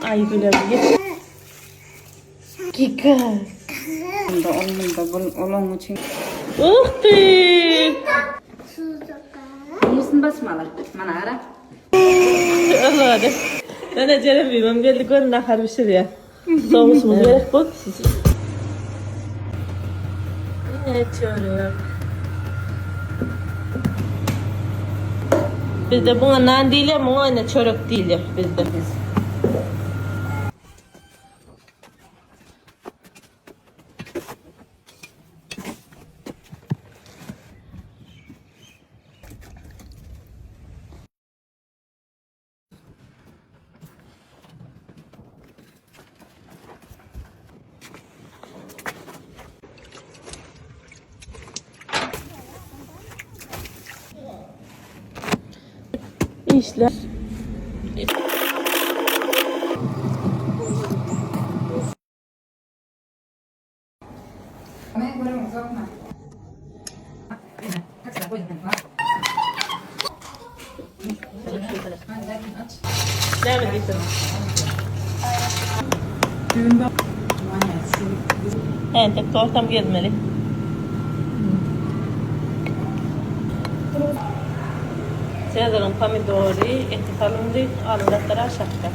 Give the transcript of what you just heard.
Ay güler. Gika. Bunda ol bunda bul ol oň üçin. Uh ty. Musun basmalar. Mana ara. Allah hadi. Nene Ceren bilmem geldi gör nahar pişiriyor. Soğusumuz gerek bu. Yine çörek. Bizde buna nan değil ya, buna ne çörek değil ya bizde. İşler. Men görüm uzatma. Devam edeyim. Evet, tek ortam gezmeli. Sezar'ın pomidori, eti salındy, alyndatlar aşakda.